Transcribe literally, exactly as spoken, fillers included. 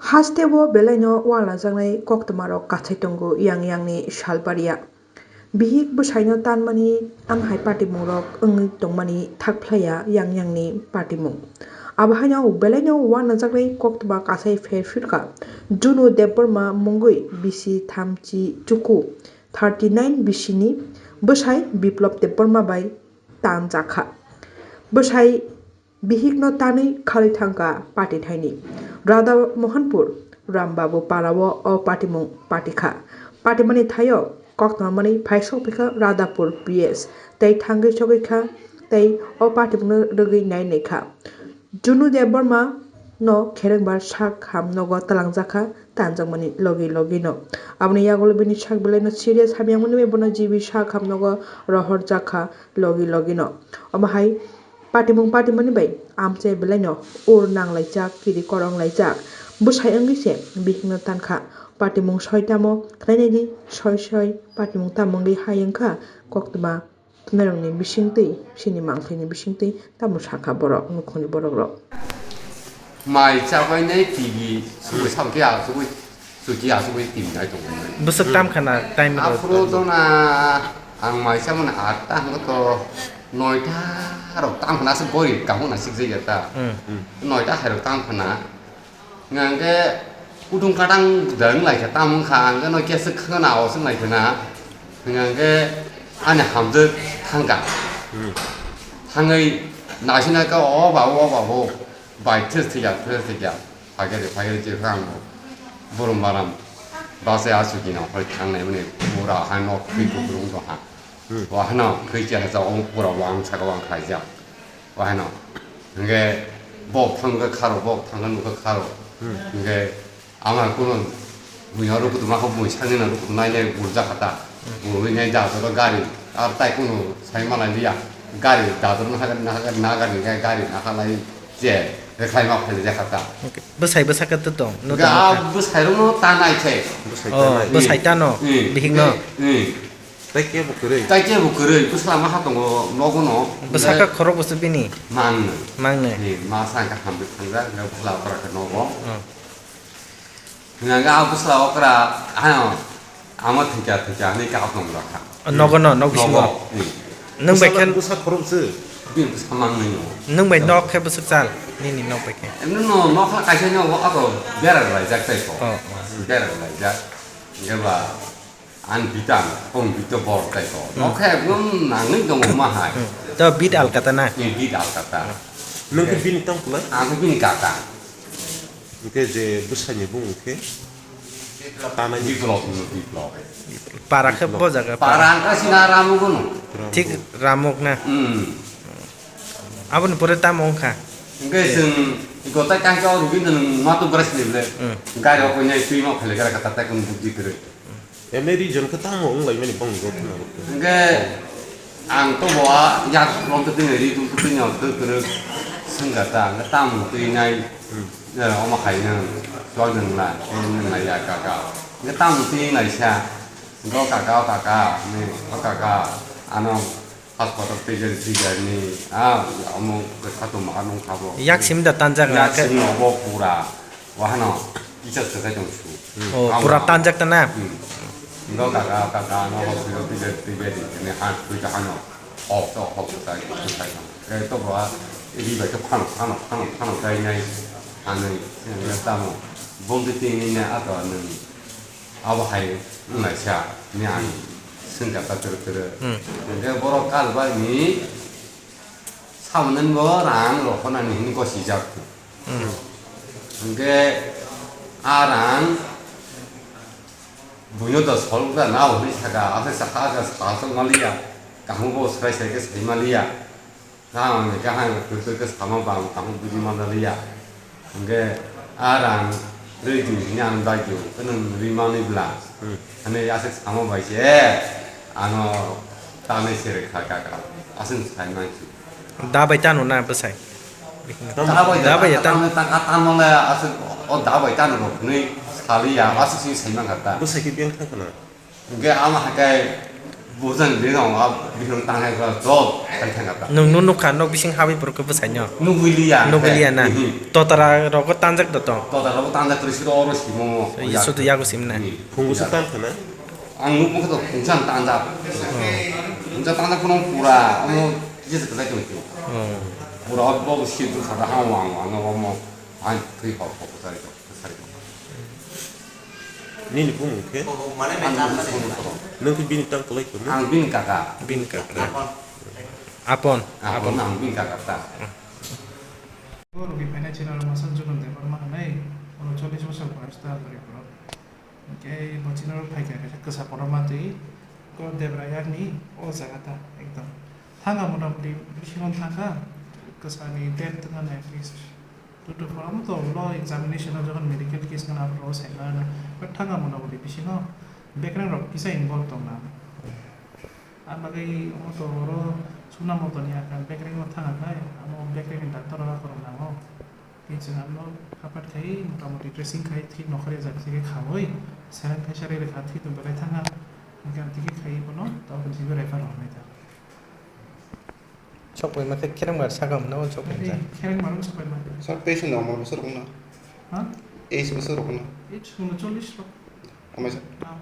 Hasteo belaino uanajaknai koktwmarok kasai tongo yang yangni salbariya. Bihik bwsaino tanmani amhai patimungrok wngwi tongmani thakphlaiya yang yangni patimung. Abo haino belaino uanajaknai koktwma kasai pherphirkha Junu Debbarma mungwi bisi thamchi chuku thirty nine bisini bwsai Biplop Debbarma bai tanjakha. Bwsai bihikno tanwi khalwi thangkha pati thaini. Radha Mohanpur Rambabu Parao o patimung patikha. Patimani thaio koktwmani phaisok phikha Radhapur P S tei thangwi chogwikha tei o patimungno rwgwi nai naikha. Junu Debbarma no kherengbar sak ham nogo twlangjakha tanjakmani logi logi no. Aboni yagulo bini sak belai no serious hamyangmani bai bono G B sak ham nogo rohorjakha logi logi no. Omo hai patimung patimani bai amchai belai no ur nang laijak kiri korong laijak. Bwsai wngwi se bihikno tankha. Patimung soi tamo khlainai di soi soi patimung tamo wngwi hai wngkha koktwma. Norokni bisingtwi, chini mangthani bisingtwi tamo sakha borok, nukhungni borokrok. Mai chabainai T V sugwi sabokhe achugwi, chuti achugwi T V nai tongmani. Bwswk tam khana time rok Aphuru tong. Dona ang mai chamani atta hwnba to noita rok tam khana aswk gori kahuna sikjak ya ta. Hmm. Noita hai rok tam khana. Hingke kutung katang da wng lai kha, tamo wng kha, hingke no kesa khwna o swng lai kha na, hingke ani hamjwk thang kha. Hmm. Thangwi naisina khe, "O babu, o babu, bai thwk thwk ya, thwk thwk ya, phai khe de, phai khe de," chwng kha ang bo. Borom baram bachai a chuti no hoi thang nai mani pura ha nok thwi kutung tong ha. Hmm. Wa hano khe cha cha ong pura wang saka wang khlai jak. Wa hano. Hingke bok thang khe kharo, bok thang khe nukha kharo. Hmm. Hingke ama kuno buino rukutuma kho bui sangni na rukutu nai nai gurja khata. Hmm. Gurwi nai da to gari. Ar tai kuno sai malai liya. Gari da to na gari na gari na gari na khalai je. Rekhlai ma phai ja khata. Okay. Bwsai bwsaka to tong. No Ga tong. Bwsai rokno ta nai khe. Bwsai ta Oh, nai. Bwsai ta no. Hmm. Bihik no. Hmm. Tai kebo kwrwi. Tai kebo kwrwi, bwsla ma ha tongo, nogo no. Bwsaka khorok bwswk bini? Mangno. Mangno. Ni ma sa ka hambi thangja, ga bwsla okra khe nogo. Oh. Nga ga bwsla okra, ano, ama thika thika ni ka tong rakha. Oh, nogo no, nog bisingo. Nogo. Hmm. Nwng bai khe bwsa khorok se. Bini bwsa mangno. Nwng bai nok khe bwswk chal, nini nok bai khe. Emno no, nok ha kaisa no, ako bera lai jak tai ko. Oh, oh. Bera lai jak. Ga ba Ang bitan, kong bito bor tai to. Hmm. Nokhe ekdom nangni dong ma hai. Hmm. To bit alkata na? Ni bit alkata. Nung khe bini tong kulai? Ang khe bini kaka. Hingke je bwsani bung khe? Tanai Biplop no, Biplop. Para khe bo jaga. Para ang khe sina Ramuk no. Thik Ramuk na. Hmm. Aboni pore tamo wngkha? Hingke chwng iko tai kangkhe o rubin nwng mato bwrasini ble. Hmm. Gari o koinai twi ma phale gara kata tai kung bujdi kwrwi. Emne region khe tamo wng lai mani bong go khna rok. Hingke ang to bo a yak rom to tini ri tum to tini o to kwrwi swngkha ta, hingke tamo twi nai, hmm, eh, omo khai nang, chwng nang la, chwng nang la ya kaka. Hingke tamo twi nai sa, hingke o kaka, o kaka, ni, o kaka, ano, Hospital twijak twijak ni, ah, omo khe khatung ma nung kha bo. Yak sim da tanjak na Yak khe? Sim no bo pura. Wahano kisa swkai tong su. Oh, amo pura tanjak ta na? Hmm. Ndo kaka, kaka, no hospital twijak twijak ni, ni han, twijak hano. Hok to, hok to, tai, tai, tai. Eh, to bo, ah, iri bai to phano, phano, phano, phano, tai nai. Hanoi, eh, tamo. Bom de ting ni na, ato, nung. Abo hai wngnaisa hwnwi ang swngkha ta twrwk twrwk. Hmm. Hwnkhe borok kalbai ni samunani bo rang rohornani hwnwi gosijak. Hmm. Hwnkhe a rang buino do sol gra nao hwnwi saka, asai saka, asai saka, asai maliya, kaham bo srai srai khe sai maliya. Tamo ni kaham kwtwkhe sama bang tamo buji manaliya. Hwnkhe a rang rwi di hwnwi ang daidu, kwnwng rwi manwi bwla. Hmm. Hwnwi aswk sama bai se, ano tanwi se rwkha kaka. Aswk sai mansi. Da bai tano na bwsai? Da bai Da bai ya tano. Tano, tano, tano le aswk o da bai tano rok hwnwi saliya, aswk se sai mankha ta. Bwsai khe beng thang khna? Hwnkhe ama hakai Bujang bini ang a bihung tangnai kha job khai thangkha ta. Nwng no nukha nok bising habwi borok khe bwsai no. Nugwi liya. Nugwi liya na. Mhm. Totara rogo tanjak do tong. Totara rogo tanjak kwrwi siro oro simo. Sudu yago sim na. Mhm. Phungu se tan khana. Ang nuk mukha to phungsa ang tanjak. Phungsa tanjak kono pura amo kisa kwchai tong. Oh. Pura abo bo sip du khada ha wang wang no mo. Ang twi hok hok kwchai tong. Nini bumung khe? Ani bumung khe? Nwng khe bini tang kwlai tongmo? Ang bini kaka. Bini kaka. Apon. Apon. Apon, ang bini kaka ta. Rugi phainai chini oro masa Jugon Debbarma hwnwi, uno chollish bosor boyos ta Tripura. Hwnkhe bo chini oro phaikha kaisa kwsa kotorma twi, ko Debra yakni o jaga ta ekdom. Thangkha motamoti bisingo thangkha, kwsani date wngkha at least. Two to four, amo to ulo examination o jokhon medical case wngkha, abo rw saimano, but thangkha motamoti bisingo bekreng rok kisa involve tongna. Ang bagwi omo to oro suna motoni aka bekreng no thangkha khai, amo bekreng ni doctor rok akhoro nango. Tei chwng ano kapat khai motamoti dressing khai thik nokhorya jak se khawi, saline phaisa rwi rwkha, thik tong belai thangkha, hwnkhe ang tike khai bono tabuk ni simi refer rw hwnwi ta. Sok pai ma khe khereng bar saka hwnwi sok pai. Ei, khereng bar sok pai ma. Sir, patient rok normal bwswk rok wngna? Ha? Age bwswk rok wngna? Age wngna chollish rok. Amai sir? Ah.